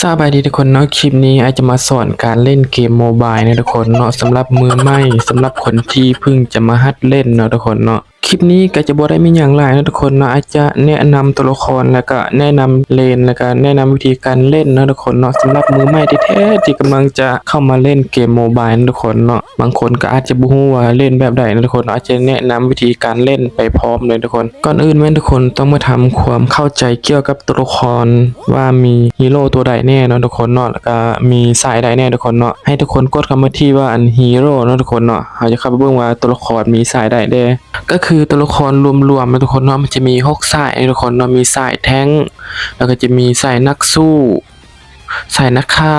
ສະບາຍດີທຸກຄົນເນາະ, ຄລິບນີ້ອ້າຍຈະມາສອນການເລ່ນເກມໂມບາຍເນາະທຸກຄົນເນາະ, ສຳລັບມືໃໝ່, ສຳລັບຄົນທີ່ເພິ່ງຈະມາຫັດເລ່ນເນາະທຸກຄົນເນາະ. ຄລິບນີ້ກໍຈະບໍ່ໄດ້ມີຫຍັງຫຼາຍເນາະທຸກຄົນເນາະ, ອ້າຍຈະແນະນຳຕົວລະຄອນ ແລ້ວກໍແນະນຳເລນ ແລ້ວກໍແນະນຳວິທີການເລ່ນເນາະທຸກຄົນເນາະ, ສຳລັບມືໃໝ່ແທ້ໆທີ່ກຳລັງຈະເຂົ້າມາເລ່ນເກມໂມບາຍເນາະທຸກຄົນເນາະ. ບາງຄົນກໍອາດຈະບໍ່ຮູ້ວ່າເລ່ນແບບໃດເນາະທຸກຄົນເນາະ, ອາດຈະແນະນຳວິທີການເລ່ນໄປພ້ອມເລີຍທຸກຄົນ. ກ່ອນອື່ນແມ່ນທຸກຄົນຕ້ອງມາທຳຄວາມເຂົ້າໃຈກ່ຽວກັບຕົວລະຄອນ ວ່າມີຮີໂຣຕົວໃດແດ່ເນາະທຸກຄົນເນາະ, ແລ້ວກໍມີສາຍໃດແດ່ທຸກຄົນເນາະ. ໃຫ້ທຸກຄົນກົດເຂົ້າມາທີ່ວ່າອັນຮີໂຣເນາະທຸກຄົນເນາະ, ເຮົາຈະເຂົ້າໄປເບິ່ງວ່າຕົວລະຄອນມີສາຍໃດແດ່. ກໍຄືຕົວລະຄອນລວມໆເນາະທຸກຄົນເນາະ, ມັນຈະມີຫົກສາຍເນາະທຸກຄົນເນາະ, ມີສາຍແທັງ ແລ້ວກໍຈະມີສາຍນັກສູ້ ສາຍນັກຂ້າ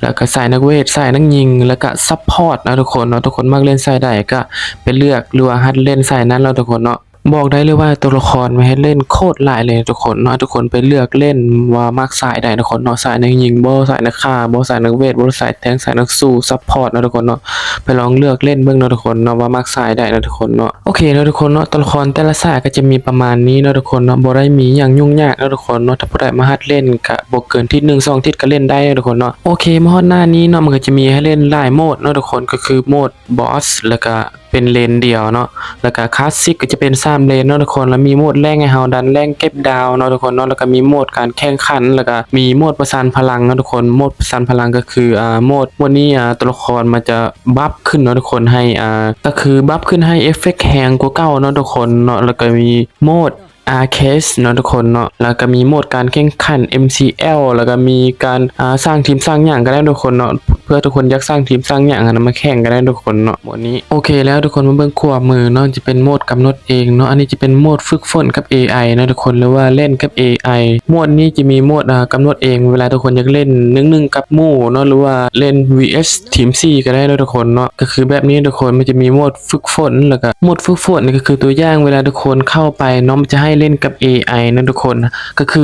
ແລ້ວກໍສາຍນັກເວດ ສາຍນັກຍິງ ແລ້ວກໍຊັບພອດເນາະທຸກຄົນເນາະ. ທຸກຄົນມັກເລ່ນສາຍໃດກໍໄປເລືອກ ຫຼືວ່າຫັດເລ່ນສາຍນັ້ນເນາະທຸກຄົນເນາະ. ບອກໄດ້ເລີຍວ່າຕົວລະຄອນມັນໃຫ້ເລ່ນໂຄດຫຼາຍເລີຍທຸກຄົນເນາະ, ທຸກຄົນໄປເລືອກເລ່ນວ່າມັກສາຍໃດທຸກຄົນເນາະ, ສາຍນັກຍິງບໍ ສາຍນັກຂ້າບໍ ສາຍນັກເວດບໍ ສາຍແທັງ ສາຍນັກສູ້ ຊັບພອດເນາະທຸກຄົນເນາະ. ໄປລອງເລືອກເລ່ນເບິ່ງເນາະທຸກຄົນເນາະ ວ່າມັກສາຍໃດເນາະທຸກຄົນເນາະ. ໂອເຄເນາະທຸກຄົນເນາະ, ຕົວລະຄອນແຕ່ລະສາຍກໍຈະມີປະມານນີ້ເນາະທຸກຄົນເນາະ, ບໍ່ໄດ້ມີຫຍັງຫຍຸ້ງຍາກເນາະທຸກຄົນເນາະ. ຖ້າຜູ້ໃດມາຫັດເລ່ນກໍບໍ່ເກີນທິດໜຶ່ງສອງທິດກໍເລ່ນໄດ້ເນາະທຸກຄົນເນາະ. ໂອເຄ ມາຮອດໜ້ານີ້ເນາະ ມັນກໍຈະມີໃຫ້ເລ່ນຫຼາຍໂໝດເນາະທຸກຄົນ, ກໍຄືໂໝດບອສ ແລ້ວກໍເປັນເລນດຽວເນາະ, ແລ້ວກໍຄລາສສິກກໍຈະເປັນສາມເລນເນາະທຸກຄົນ, ແລ້ວມີໂໝດແລງໃຫ້ເຮົາດັນແລງເກັບດາວເນາະທຸກຄົນເນາະ, ແລ້ວກໍມີໂໝດການແຂ່ງຂັນ ແລ້ວກໍມີໂໝດປະສານພະລັງເນາະທຸກຄົນ. ໂໝດປະສານພະລັງກໍຄື ອາ ໂໝດ ໂໝດນີ້ ອາ ຕົວລະຄອນມັນຈະ ບັບຂຶ້ນເນາະທຸກຄົນ ໃຫ້ ອາ ກໍຄືບັບຂຶ້ນໃຫ້ເອຟເຟັກແຮງກວ່າເກົ່າເນາະທຸກຄົນເນາະ. ແລ້ວກໍມີໂໝດອາເຄສເນາະທຸກຄົນເນາະ, ແລ້ວກໍມີໂໝດການແຂ່ງຂັນເອັມຊີແອລ, ແລ້ວກໍມີການ ອາ ສ້າງທີມສ້າງຫຍັງກໍໄດ້ທຸກຄົນເນາະ, ເພື່ອທຸກຄົນຢາກສ້າງທີມສ້າງຫຍັງຫັ້ນນະ ມາແຂ່ງກໍໄດ້ທຸກຄົນເນາະ ໂໝດນີ້. ໂອເຄແລ້ວທຸກຄົນ ມາເບິ່ງຂວາມືເນາະ, ຈະເປັນໂໝດກຳນົດເອງເນາະ, ອັນນີ້ຈະເປັນໂໝດຝຶກຝົນກັບເອໄອເນາະທຸກຄົນ ຫຼືວ່າເລ່ນກັບເອໄອ. ໂໝດນີ້ຈະມີໂໝດ ອາ ກຳນົດເອງ ເວລາທຸກຄົນຢາກເລ່ນໜຶ່ງໜຶ່ງກັບໝູ່ເນາະ ຫຼືວ່າເລ່ນວີເອັສ ທີມສີ່ກໍໄດ້ເນາະທຸກຄົນເນາະ. ກໍຄືແບບນີ້ທຸກຄົນ ມັນຈະມີໂໝດຝຶກຝົນ ແລ້ວກໍໂໝດຝຶກຝົນນີ້ກໍຄືຕົວຢ່າງ ເວລາທຸກຄົນເຂົ້າໄປເນາະ ມັນຈະໃຫ້ເລ່ນກັບເອໄອເນາະທຸກຄົນ, ກໍຄື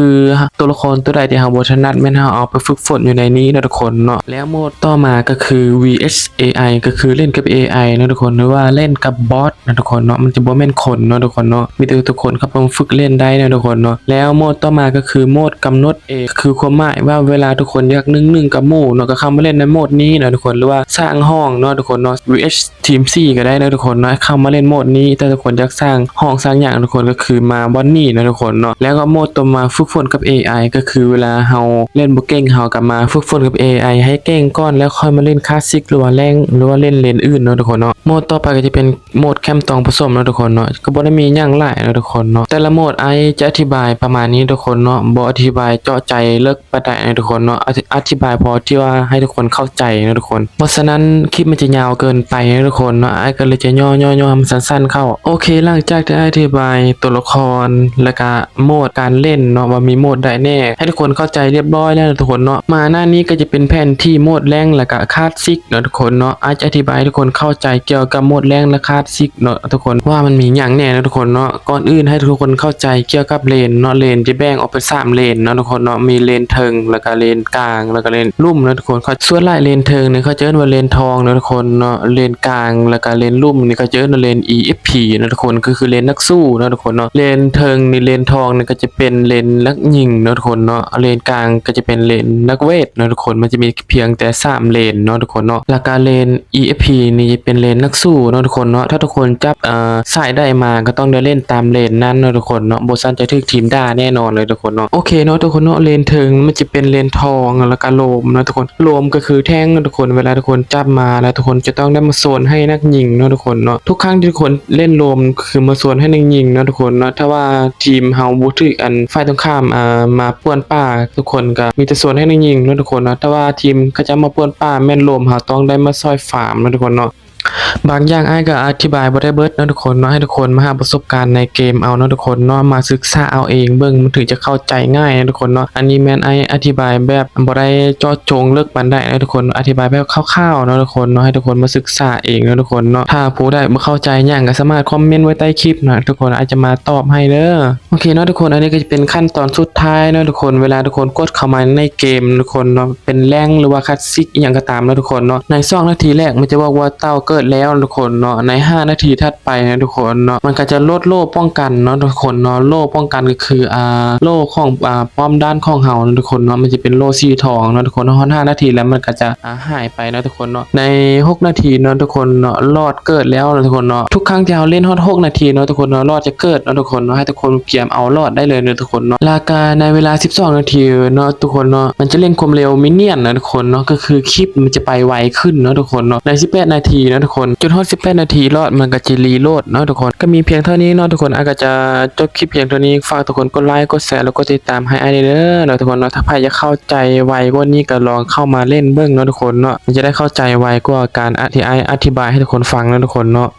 ຕົວລະຄອນຕົວໃດທີ່ເຮົາບໍ່ຖະໜັດ ແມ່ນເຮົາເອົາໄປຝຶກຝົນຢູ່ໃນນີ້ເນາະທຸກຄົນເນາະ. ແລ້ວໂໝດຕໍ່ມາກໍຄື ວີເອັສ ເອໄອ ກໍຄືເລ່ນກັບເອໄອເນາະທຸກຄົນ ຫຼືວ່າເລ່ນກັບບອດ ເນາະທຸກຄົນເນາະ, ມັນຈະບໍ່ແມ່ນຄົນເນາະທຸກຄົນເນາະ, ມີແຕ່ທຸກຄົນເຂົ້າໄປຝຶກເລ່ນໄດ້ເນາະທຸກຄົນເນາະ. ແລ້ວໂໝດຕໍ່ມາກໍຄືໂໝດກຳນົດເອງ, ຄືຄວາມໝາຍວ່າເວລາທຸກຄົນຢາກໜຶ່ງໜຶ່ງກັບໝູ່ເນາະ ກໍເຂົ້າມາເລ່ນໃນໂໝດນີ້ເນາະທຸກຄົນ, ຫຼືວ່າສ້າງຫ້ອງເນາະທຸກຄົນເນາະ, ວີເອັສ ທີມສີ່ກໍໄດ້ເນາະທຸກຄົນເນາະ, ເຂົ້າມາເລ່ນໂໝດນີ້. ແຕ່ທຸກຄົນຢາກສ້າງຫ້ອງສ້າງຫຍັງ ທຸກຄົນກໍຄືມາບ່ອນນີ້ເນາະທຸກຄົນເນາະ. ແລ້ວກໍໂໝດຕໍ່ມາຝຶກຝົນກັບເອໄອ ກໍຄືເວລາເຮົາເລ່ນບໍ່ເກັ່ງ ເຮົາກໍມາຝຶກຝົນກັບເອໄອໃຫ້ເກັ່ງກ່ອນ ແລ້ວຄ່ອຍມາເລ່ນຄລາສສິກ ຫຼືວ່າແລງ ຫຼືວ່າເລ່ນເລນອື່ນເນາະທຸກຄົນເນາະ. ໂໝດຕໍ່ໄປກໍຈະເປັນ ໂໝດແຄມຕອງປະສົມເນາະທຸກຄົນເນາະ, ກໍບໍ່ໄດ້ມີຫຍັງຫຼາຍເນາະທຸກຄົນເນາະ. ແຕ່ລະໂໝດອ້າຍຈະອະທິບາຍປະມານນີ້ທຸກຄົນເນາະ, ບໍ່ອະທິບາຍເຈາະໃຈເລິກປານໃດເນາະທຸກຄົນເນາະ, ອະທິ ອະທິບາຍພໍທີ່ວ່າໃຫ້ທຸກຄົນເຂົ້າໃຈເນາະທຸກຄົນ. ເພາະສະນັ້ນຄລິບມັນຈະຍາວເກີນໄປເນາະທຸກຄົນເນາະ, ອ້າຍກໍເລີຍຈະຫຍໍ້ໆໆໃຫ້ມັນສັ້ນໆເຂົ້າ. ໂອເຄ ຫຼັງຈາກທີ່ອ້າຍອະທິບາຍຕົວລະຄອນ ແລ້ວກະໂໝດການເລ່ນເນາະ ວ່າມີໂໝດໃດແດ່ ໃຫ້ທຸກຄົນເຂົ້າໃຈລຽບລ້ອຍແລ້ວເນາະທຸກຄົນເນາະ. ມາໜ້ານີ້ກໍຈະເປັນແຜນທີ່ໂໝດແລງ ແລ້ວກະຄລາສສິກເນາະທຸກຄົນເນາະ, ອ້າຍຈະອະທິບາຍໃຫ້ທຸກຄົນເຂົ້າໃຈກ່ຽວກັບໂໝດແລງ ແລະ ຄລາສ ສິກເນາະທຸກຄົນ ວ່າມັນມີຫຍັງແດ່ເນາະທຸກຄົນເນາະ. ກ່ອນອື່ນໃຫ້ທຸກຄົນເຂົ້າໃຈກ່ຽວກັບເລນເນາະ, ເລນຈະແບ່ງອອກເປັນສາມເລນເນາະທຸກຄົນເນາະ, ມີເລນເທິງ ແລ້ວກະເລນກາງ ແລ້ວກະເລນລຸ່ມເນາະທຸກຄົນ. ສ່ວນຫຼາຍເລນເທິງນີ້ເຂົາຈະເອີ້ນວ່າເລນທອງເນາະທຸກຄົນເນາະ, ເລນກາງ ແລ້ວກະເລນລຸ່ມນີ້ເຂົາຈະເອີ້ນວ່າເລນ ອີ ເອັຟ ພີ ເນາະທຸກຄົນ, ກໍຄືເລນນັກສູ້ເນາະທຸກຄົນເນາະ. ເລນເທິງນີ້ ເລນທອງນີ້ກໍຈະເປັນເລນນັກຍິງເນາະທຸກຄົນເນາະ, ເລນກາງກໍຈະເປັນເລນນັກເວດເນາະທຸກຄົນ, ມັນຈະມີພຽງແຕ່ສາມເລນເນາະທຸກຄົນເນາະ. ແລ້ວກະເລນ ອີ ເອັຟ ພີ ນີ້ຈະເປັນເລນນັກສູ້ເນາະທຸກຄົນເນາະ. ຖ້າທຸກຄົນຈັບ ເອີ ສາຍໃດມາກໍຕ້ອງໄດ້ເລ່ນຕາມເລນນັ້ນເນາະທຸກຄົນເນາະ, ບໍ່ຊັ້ນຈະຖືກທີມດ່າແນ່ນອນເລີຍທຸກຄົນເນາະ. ໂອເຄເນາະທຸກຄົນເນາະ, ເລນເທິງມັນຈະເປັນເລນທອງ ແລ້ວກະໂລມເນາະທຸກຄົນ. ໂລມກໍຄືແທ່ງເນາະທຸກຄົນ, ເວລາທຸກຄົນຈັບມາແລ້ວ ທຸກຄົນຈະຕ້ອງໄດ້ມາໂຊນໃຫ້ນັກຍິງເນາະທຸກຄົນເນາະ. ທຸກຄັ້ງທີ່ທຸກຄົນເລ່ນໂລມ ຄືມາໂຊນໃຫ້ນັກຍິງເນາະທຸກຄົນເນາະ. ຖ້າວ່າທີມເຮົາບໍ່ຖືກອັນຝ່າຍຕົງຂ້າມ ອ່າ ມາປ່ວນປ່າ ທຸກຄົນກໍມີແຕ່ໂຊນໃຫ້ນັກຍິງເນາະທຸກຄົນເນາະ. ຖ້າວ່າທີມເຂົາເຈົ້າມາປ່ວນປ່າ ແມ່ນໂລມ ເຮົາຕ້ອງໄດ້ມາຊ່ອຍຟາມເນາະທຸກຄົນເນາະ. ບາງຢ່າງອ້າຍກໍອະທິບາຍບໍ່ໄດ້ເບິດເນາະທຸກຄົນເນາະ, ໃຫ້ທຸກຄົນມາຫາປະສົບການໃນເກມເອົາເນາະທຸກຄົນເນາະ, ມາສຶກສາເອົາເອງເບິ່ງ ມັນເຖິງຈະເຂົ້າໃຈງ່າຍເນາະທຸກຄົນເນາະ. ອັນນີ້ແມ່ນອ້າຍອະທິບາຍແບບບໍ່ໄດ້ເຈາະຈົງເລິກປານໃດເນາະທຸກຄົນ, ອະທິບາຍແບບຄ່າວໆເນາະທຸກຄົນເນາະ, ໃຫ້ທຸກຄົນມາສຶກສາເອງເນາະທຸກຄົນເນາະ. ຖ້າຜູ້ໃດບໍ່ເຂົ້າໃຈຫຍັງກໍສາມາດຄອມເມັນໄວ້ໃຕ້ຄລິບນະທຸກຄົນ, ອ້າຍຈະມາຕອບໃຫ້ເດີ້. ໂອເຄເນາະທຸກຄົນ, ອັນນີ້ກໍຈະເປັນຂັ້ນຕອນສຸດທ້າຍເນາະທຸກຄົນ. ເວລາທຸກຄົນກົດເຂົ້າມາໃນເກມທຸກຄົນເນາະ, ເປັນແລງ ຫຼືວ່າຄລາສສິກ ອີ່ຫຍັງກໍຕາມເນາະທຸກຄົນເນາະ, ໃນສອງນາທີແລກມັນຈະບອກວ່າເຕົ້າກ ເກີດແລ້ວເນາະທຸກຄົນເນາະ ໃນຫ້ານາທີຖັດໄປເນາະທຸກຄົນເນາະ ມັນກໍຈະໂຫຼດໂລ່ປ້ອງກັນເນາະທຸກຄົນເນາະ ໂລ່ປ້ອງກັນກໍຄື ອ່າ ໂລ່ຂອງ ອ່າ ປ້ອມດ້ານຂອງເຮົາເນາະທຸກຄົນເນາະ ມັນຈະເປັນໂລ່ສີທອງເນາະທຸກຄົນເນາະ ຮອດຫ້ານາທີແລ້ວມັນກໍຈະ ອ່າ ຫາຍໄປເນາະທຸກຄົນເນາະ ໃນຫົກນາທີເນາະທຸກຄົນເນາະ ຫຼອດເກີດແລ້ວເນາະທຸກຄົນເນາະ ທຸກຄັ້ງທີ່ເຮົາຫຼິ້ນຮອດຫົກນາທີເນາະທຸກຄົນເນາະ ຫຼອດຈະເກີດເນາະທຸກຄົນເນາະ ໃຫ້ທຸກຄົນກຽມເອົາຫຼອດໄດ້ເລີຍເນາະທຸກຄົນເນາະ ແລ້ວກໍໃນເວລາສິບສອງນາທີເນາະທຸກຄົນເນາະ ມັນຈະເລັ່ງຄວາມເລັວມິນຽນເນາະທຸກຄົນເນາະ ກໍຄືຄລິບມັນຈະໄປໄວຂຶ້ນເນາະທຸກຄົນເນາະ ໃນສິບແປດນາທີເນາະທຸກຄົນ ຈົນຮອດສິບແປດນາທີຫຼອດ ມັນກໍຈະຣີໂຫຼດເນາະທຸກຄົນ ກໍມີພຽງເທົ່ານີ້ເນາະທຸກຄົນ ອ້າຍກໍຈະຈົບຄລິບພຽງເທົ່ານີ້ ຝາກທຸກຄົນກົດໄລກົດແຊ ແລ້ວກໍຕິດຕາມໃຫ້ອ້າຍແດ່ເດີເນາະທຸກຄົນເນາະ ຖ້າໃຜຢາກເຂົ້າໃຈໄວກວ່ານີ້ກໍລອງເຂົ້າມາຫຼິ້ນເບິ່ງເນາະທຸກຄົນເນາະ ມັນຈະໄດ້ເຂົ້າໃຈໄວກວ່າການອະ ທີ່ອ້າຍອະທິບາຍໃຫ້ທຸກຄົນຟັງເນາະທຸກຄົນເນາະ.